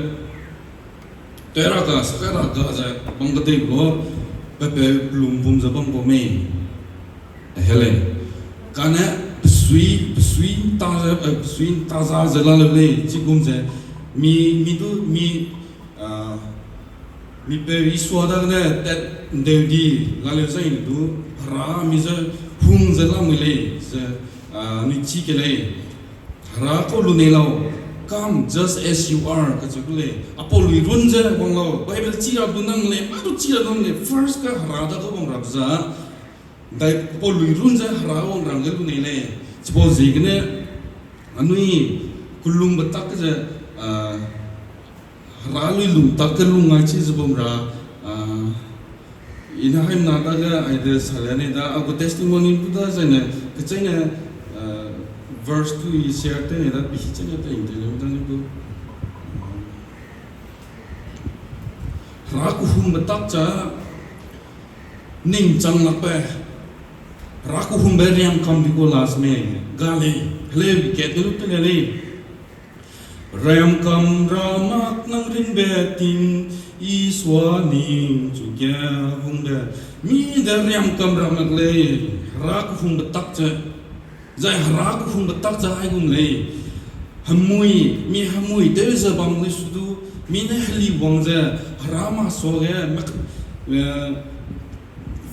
tei ra ga, sakai ra ga ze bam kedei lu, pe peu pelum bum ze bam gu mei. He lei. Kane pesui, pesui ’nta ze, pesui ’nta za ze la leu lei, chigum ze, mi, mi du, mi, mi peu Isua dagene tat ’ndeu di la leu zai du, Hera mi ze hung ze lamui lei, ze, anui chi ke lei. Hera kau lu nei lau, come just as you are, kacheu ku lei. Apau lui run ze wang lau, Bible chi ra du nang lei, mâ du chi ra nang lei, first ge Hera dage wang ra za, dai apau lui run ze Hera wang rang ge lu nei lei. Chipau ziegene, anui kellumbe tak ze, Hera lui lung tak ge lung ngai chi ze bam ra, i ne haimna dage aide sale nei da, a gu testimony gu da zaine, kecheîne, verse two i share tew nei da, pehî cheîne tei ’nte leu da ne gu. Hera kehungbe tak ze, ning chang lakbe, Hera kehungbe riam kam di gu last me, ga lei, heleu kat ne lu te le lei. Riam kam ra mak nang ringbe ting, Isua ning chu ke hungbe. Mi de riam kam ra mak lei, Hera kehungbe tak ze. Zai Hera kehungbe tak ze aigum lei. Hemui, mi hemui tew ze bam lei su du, mi ne heli wang ze, Hera masuage,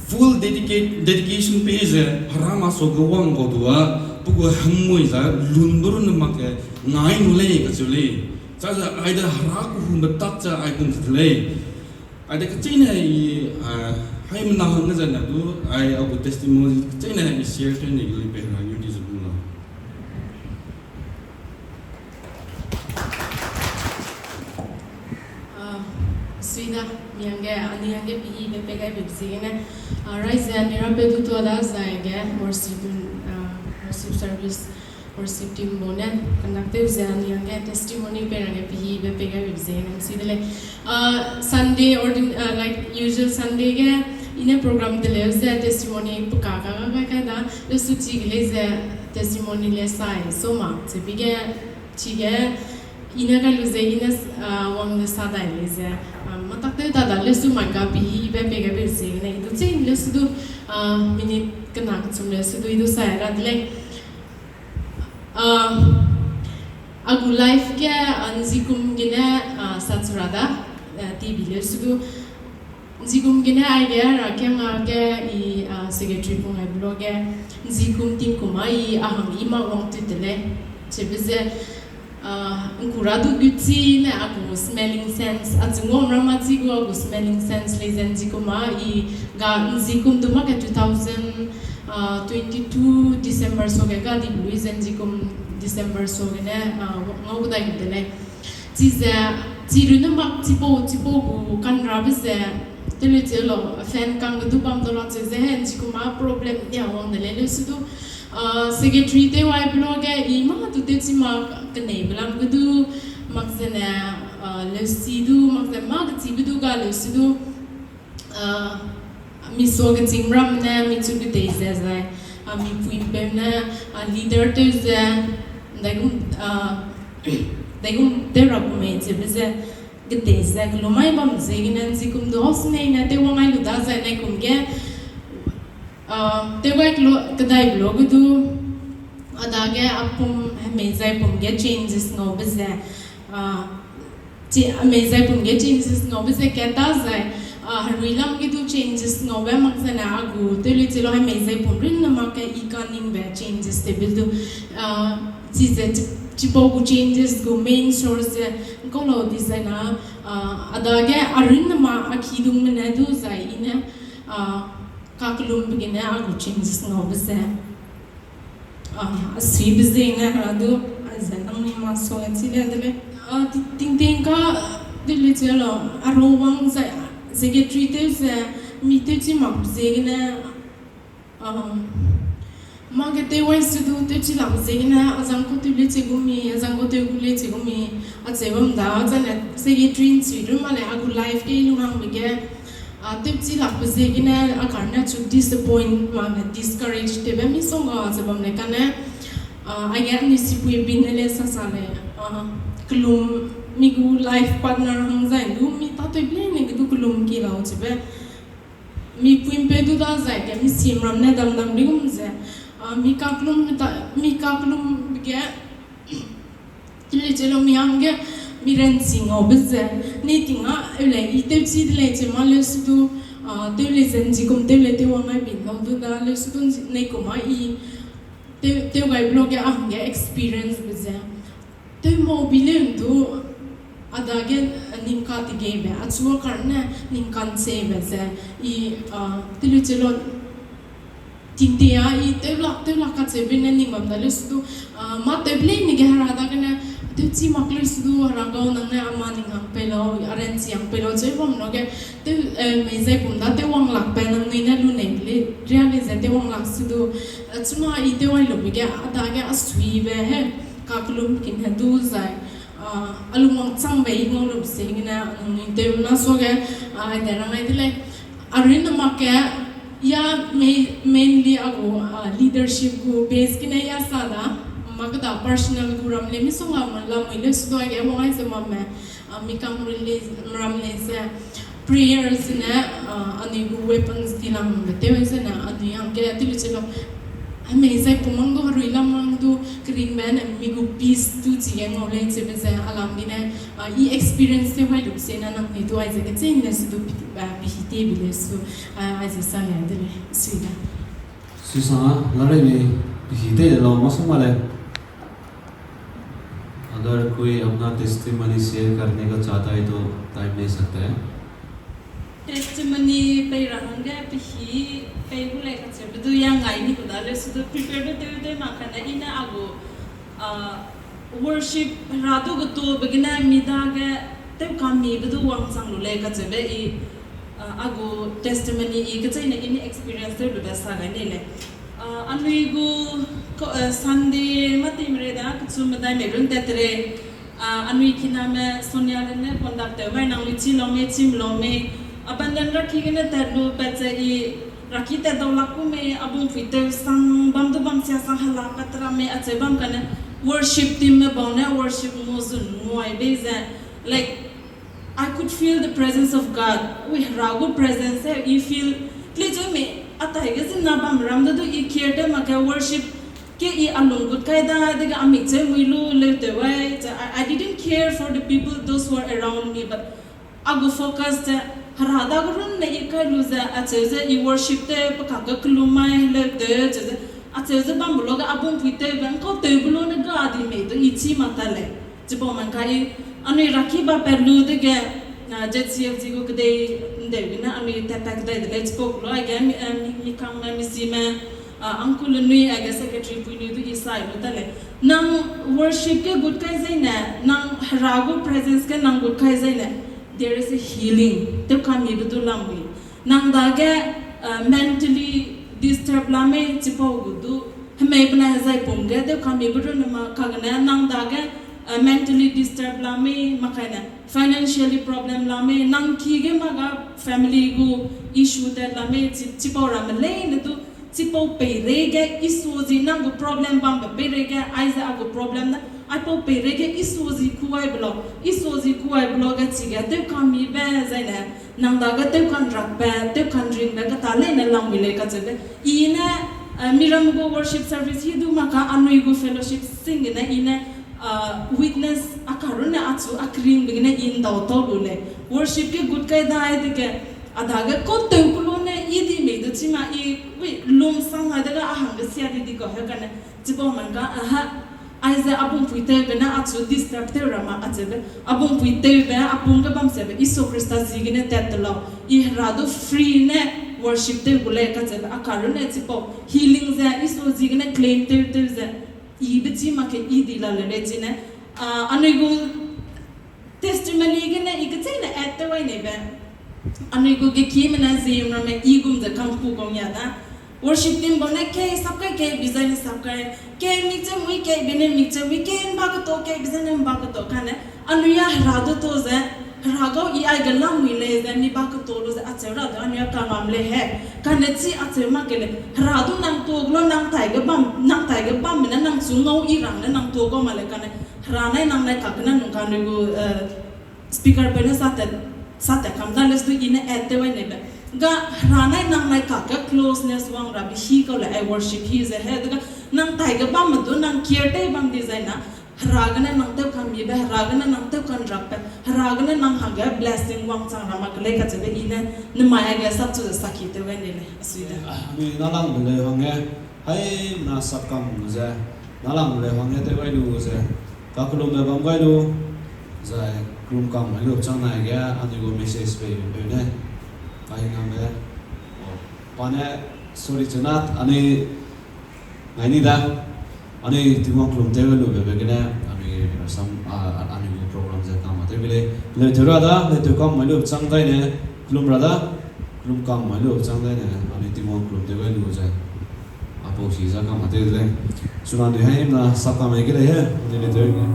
full dedicate, dedication pei ze, Hera masuage wang kau du a, pe gu hemui ze, lun du run ne mak ge, ngai nu lei kacheu lei. Châ ze aide Hera kehungbe tak ze aigum ze de lei. Aide kecheîne i, haimena hangge zai na du, ai a gu testimony kecheîne i share tew nei ge lei pe Hera ngeu di ze gu lau. Suina, mi hangge, anui hangge pehîbe pei gaibe ziegene, raize mi rampeu du tua da zaige worship, Worship service, worship team bau ne, conduct tew ze anui hangge testimony pei rage pehîbe pei gai beibe ziegene si de lei. Ah, Sunday, ordin-, ah, like usual Sunday ge, i ne program teleu ze testimony pe ka ka ga kai kai da, lesu chige lei ze testimony le sai, so ma, chebe ge, chige, i ne kai lu ze, i ne, ah, wang ze sa dai lei ze, ah, matak tew ta da, lesu mai ka pehîbe pei gai beibe ziegene, i du chî lesu du, ah, minute kena kechum lesu du, i du sai ra de lei. Ah, a gu life ge, ah, nzikum gene, ah, sa chu ra da, ah, T V lesu du. Nzikum gene aige herakiangna ge i, ah, secretary pung ai belo ge, nzikum tingkum a i a hang i mak wang tu te lei. Chebe ze, ah, ngkura du guchi ne a gu smelling sense, a chingwang ra ma chi gu a gu smelling sense lei ze nzikum a i ga nzikum du mak ge two thousand, ah, twenty-two December so ge ga di lui ze nzikum December so gene, ah, ngau gu dai gu de lei. Chize, chi runne mak chipau, chipau gu kanrabe ze, tele che lo, fan kangge du bam da la che ze, he, nzikum a problem nia wang de lei lesu du, ah, secretary tew ai belo ge, i mâ tu tew chi mak keneibe lam ge du, mak zene, ah, leusi du, mak ze mâ kechibe du ga leusi du, ah, mi suage chîng ram ne, mi chu kedei ze zai, ah, mi puimpeu ne, ah, leader tew ze, daigum, ah, daigum tew ra gu mei chebe ze, kedei ze, kelum mai bam ziegene, nzikum du, o, sinei ne, tew wang ai lu da zai neikum ge, ah, tew gai kelo, kedai belo ge du, a dage a pum, hemei zai pum ge changes ngaube ze, ah, chi, hemei zai pum ge changes ngaube ze kat da zai, ah, herui lam ge du changes ngaube mak zene a gu, tew le chi lo hemei zai pum runne mak ge i kaningbe changes tewbe du, ah, chize chi, chipau gu changes gu main source ze, ngkau lau di zai na, ah, a dage a runne mak a kidungme ne du zai i ne, ah, kakelumbe gene a gu changes ngaube ze, ah, a suibe ziegene hera du, aize nangnui ma suage chi le de lei. Ah, ti-, tingting ka, de le che lo, a ro wang zai, secretary tew ze, mi tew chi mak ziegene, ah, mâ ge tew wai se du, tew chi lak ziegene, a zang kau tew le che gu mi, a zang kau tew gu le che gu mi, acheu bam da, zane secretary nchui ru ma lei, a gu life ge i lunghangbe ge, ah, tew chi lakbe ziegene, a karne chu disappoint, mane discourage tewbe misongga ze bam lei kane, ah, aige anui sipui bine le sasa lei, ah, kelum, mi gu life partner hang zai du, mi tâtewbe leine ge du kelum ki lau chebe, mi puimpeu du da zai ge, mi simram ne dam dam rigum ze, ah, mi kakelum ta, mi kakelum ge, le che lo mi hangge, mi ranchi ngaube ze, nei ting a, eu lei, i tewchi de lei che ma lesu du, ah, tew lei ze nzikum tew lei tew wang ai bin lau du da, lesu du neikum a i, tew, tew gai belo ge a hangge experience be ze. Tew mau bi leu du, a dage, ah, ningka tegeibe, achu a karne ningka ncheube ze, i, ah, te le che lo, tingte a i tew lak, tew lak kacheube ne ning bam da lesu du, ah, mâ tewbe leine ge hera dagene, tew chi mak lesu du, hera gau nang ne a mâ ning hang pei lau, a ranchi hang pei lau, cheu bam lo ge, tew, eh, mei zai pum da tew wang lakbe nangnui ne lu nei le, ria le ze tew wang lak su du, ah, chuna i tew ai lube ge, a dage a suibe he, kakelum kin he du zai, ah, a lungwang changbe i ngau lube ziegene, nangnui tewna suage, ah, de rang ai de lei. A runne mak ge, ya main-, mainly a gu, ah, leadership gu base gene ya sa da, mak da personal gu ram le misongga ma lamui lesu du aige wang ai ze mamme, ah, mi kam release, ram le ze, prayer zene, ah, anui gu weapons di lambe tew zene, anui hangge te le che lo, hemei zai pum mang du, herui lam mang du, keringbe ne mi gu peace du chige ngau lei chebe ze, a lam gene, ah, i experience tew hai lube ziegene nangnui du aize kecheîne su du pi-, ah, pehî tei bi lesu, ah, aize sa le de lei, sui da. Sui sa, larei mi pehî tei de lau masong ma lei. अगर कोई अपना testimony share करने का चाहता है तो टाइम ले सकते हैं। Testimony pei ra hangge pehî pei gu lei kacheube du ya ngai ni gu da lesu du prepare du tew tew mak kane i ne a gu, ah, worship hera du getu be gene mi dage tew kamibe du wangchang lu lei kacheube i, ah, a gu testimony i kecheîne i ne experience tew lube sa gai ni lei. Ah, anui gu Ko, eh, Sunday mâ timre da, kechum medai me run tat re, ah, anui kiname Sonia le ne conduct tew gai nang lui chi lau me, chim lau me, abandon ra ki gene tat lu pat ze i, ra ki tat dau lak ku me, abung pui tew sang, bam du bam sia sang hala pat ra me, acheu bam kane, worship team me bau ne, worship mu zun nguai bei ze, like, I could feel the presence of God. Ui, Hera gu presence e, I feel, tle cheu me, atai ge zin na bam ram du du I care te mak ke worship ke I alung gut kai da, dege amik cheu mui lu leu tew wai, ze, I, I didn't care for the people, those who are around me, but a gu focus ze, Hera da gu run ne I kai lu ze, acheu ze I worship te, pe kak ge kelum mai leu tew, cheu ze, acheu ze bam bu lo ge abung pui tew be, nkau tew bu lo ne ga di mei du I chi mak ta lei. Chipau man ka I, anui ra ki ba pat lu dege, ah, Z C F G gu kedei ndeu gene anui tat pat kedei de lei chipau ku lo, aige mi, eh, mi, mi kangme, mi sime, ah, uncle nui, aige secretary pui nui du I sai lu ta lei. Nang worship ge gut kai zaine, nang Hera gu presence ge nang gut kai zaine, there is a healing. Tew kamibe du lam wi. Nang dage, ah, mentally disturb la mei chipau gu du. Hemei benai hezai pum ge tew kamibe du ne ma kagene nang dage, ah, mentally disturb la mei, makaine financially problem la mei, nang ki ge ma ga family gu issue tat la mei, chi, chipau ramme leine du, chipau peireige Isu zi nang gu problem bambe peireige, aize a gu problem ne, aipau peireige Isu zi kuaibe lau, Isu zi kuaibe lau ge chige tew kamibe zaine, nang dage tew kanrakbe, tew kanringbe keta leine lam wi lei kacheube. I ne, eh, miram gu worship service hi du maka anui gu fellowship sing gene I ne, ah, witness a karunne achu a keringbe gene I ndau tau lu lei. Worship ge gut kai dai dege, a dage kau tew ku lu ne I di mei du chi ma I, ui, lum sang hai dege a hangge sia di di kau he kane, chipau man ka, aha, aize abung pui tewbe ne achu disturb tew ra ma acheube, abung pui tewbe, apung ge bam sebe, Isu Khrista ziegene tat te lau. I Hera du free ne worship tew gu lei kacheube, a karunne chipau healing ze, Isu ziegene claim tew tew ze, I be chi mak ke I di la le lei chine. Ah, anui gu testimony gene I kecheîne add tew wai neibe. Anui gu gekime ne ziemramme I gum ze kangku gum ya da. Worship team bau ne kei sap kai kei bizai ne sap kai. Kei mik che mui kei bene mik che mui kei mba keto kei bizai ne mba keto kane. Anui a Hera du to ze, Hera gau I aige lamui lei ze mi ba keto lu ze acheu ra de anui a kangam lei he. Kane chi acheu mak ke lei. Hera du nang to glo nang tai ge bam, nang tai ge bam ne nang chu ngau I rang ne nang to gau ma lei kane. Hera nai nang nai kak ne nung kanui gu, eh, speaker peu ne sate, sate kam da les du I ne add tew wai neibe. Ga Hera nai nang nai kak ge closeness wang rabe hi kau lei ai worship hi ze he. Dega nang tai ge bamme du nang care tei bam dizai na, Hera gene nang tew kamibe, Hera gene nang tew kanrakbe, Hera gene nang hangge blessing wangchang ra mak ke lei kacheube I ne, nemai aige sap chu ze saki tew wai nei lei, asui de. Anui nalangbe leu hangge, haimena sapkam ze, nalangbe leu hangge tew wai lu ze, kakellumbe bam gai lu, zai kellum kam mai lu chang nai ge, anui gu message pei peu ne, kahingnambe, pa ne, sorry chunat, anui ngai ni da, anui Tingwang kellum tew lube be gene, anui sam, a, anui gu program ze kam ma tew be lei, leu tew ra da, leu tew kam mai lu chang dai ne, kellum ra da, kellum kam mai lu chang dai ne, anui Tingwang kellum tew lu ze, apau si za kam ma tew de lei. Chuna anui haimena sapkam mai ke lei he, anui leu tew ge.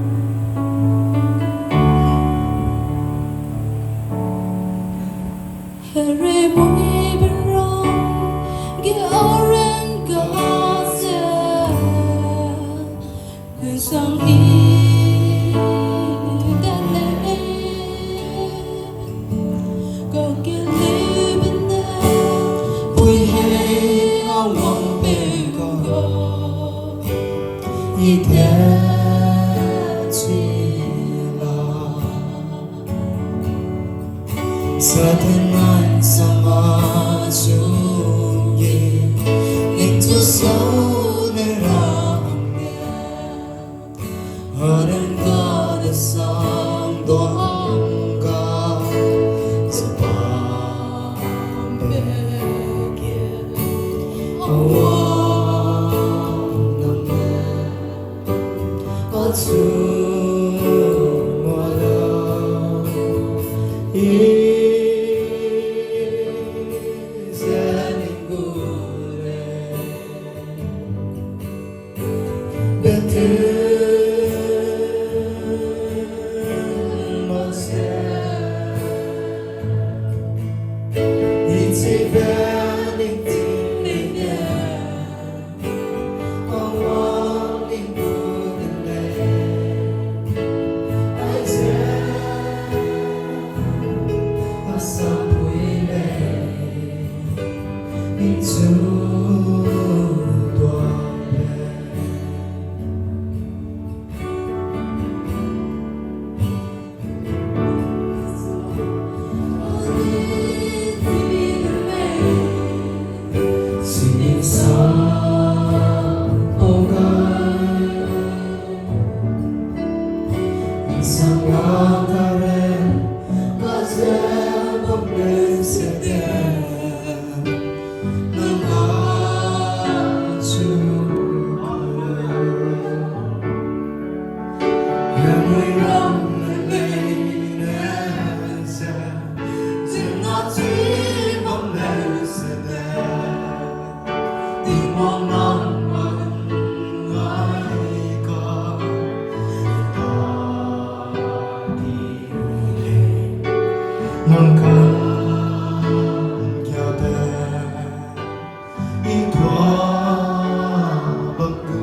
Here bui berang ge oren ga ze, hesang I da lei, kau ke lei bene, bui hei a wang pe kau, I te chi la. Satan nai sama chungi, ning chu sau ne ra hangge, hadan ka de sang dong ka, chapam be ge, awa nang ne. Sangla karen, kaze bam leu sede, nang a chu kau. Hemui ram ne leine ze, ziemna chi bam leu sede, Tingwang nang bam ngai ka, ta di lei, nang ka'nggiabe i tuâ bam gu.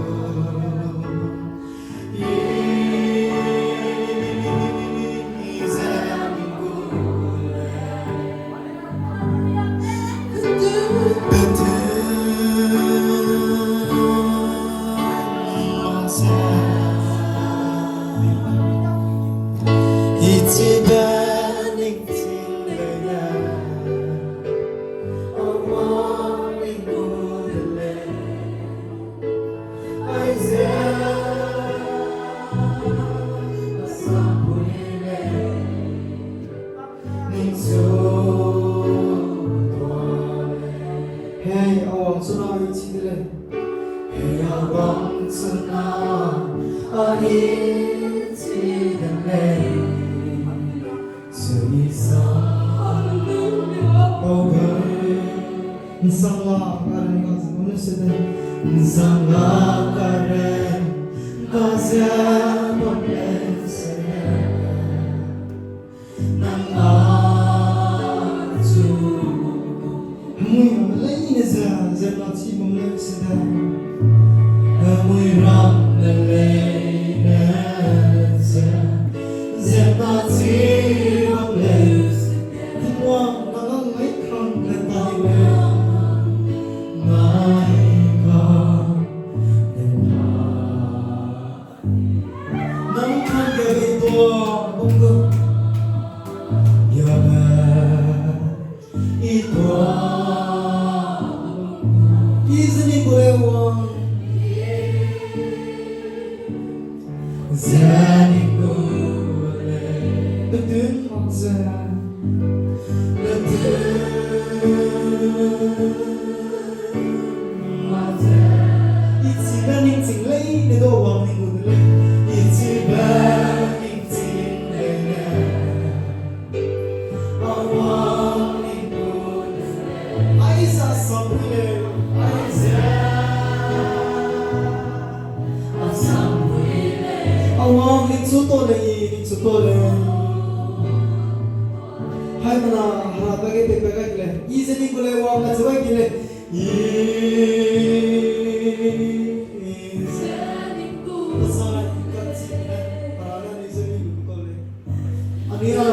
Hei, a wang chuna i chi de lei. Hei, a wang chuna i chi de lei. Sui sa, pau gai. Nsangla karen kaze bam leu sede, nsangla karen kaze bam leu sede, nang a chu. Hemui ramme leine ze, ziemna chi bam leu sede. Hemui ramme leine ze, ziemna chi bam leu sede. Tingwang nang a ngai kang le ta di lei. Ngai kang le ta. Nang ka'nggiabe i tuâ bam gu. Yabe i tuâ. I ze ning gu lei wang. Ze ning gu lei. Betun mak ze. Betun mak ze. I chibe ningching leine du wang ning gu de lei. I chibe ningching leine. Aize a sampui lei, aize a sampui lei. A wang ningchu ta lei, ningchu ta lei. Haimena Hera dage peipat gai de lei. I ze ning gu lei, wang a ze gai de lei. I ze ning gu lei. Pasai, i ka'nchi ne, Hera ne ni ze ning gu ta lei. Ania,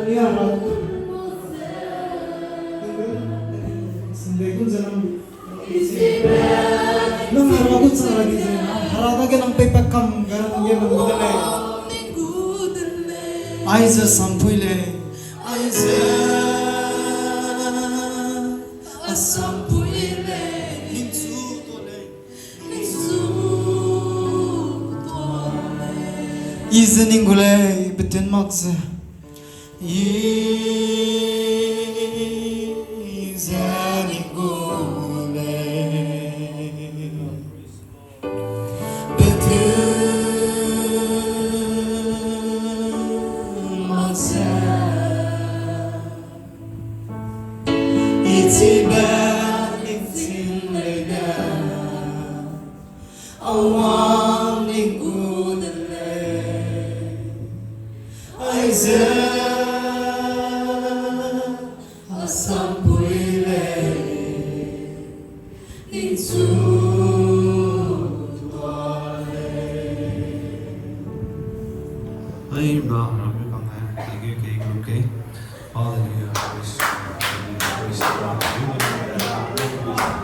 ania Hera gu. Sinde gu ze nang. Nang Hera gu chang ra di ze, Hera dage nang peipat kam ga nang ge nang gu de lei. Aize sampui lei. Aize a sampui lei. Ningchu ta lei. I ze ning gu lei, betun mak ze. I ze ning gu lei, betun mak ze. I chibe ningching leine, a wang ning gu de lei. Aize a sampui lei, ningchu ta lei. Ai, ba, Hera me bang hai, thank you, thank you, okay. Hallelujah, praise the Lord, praise the Lord.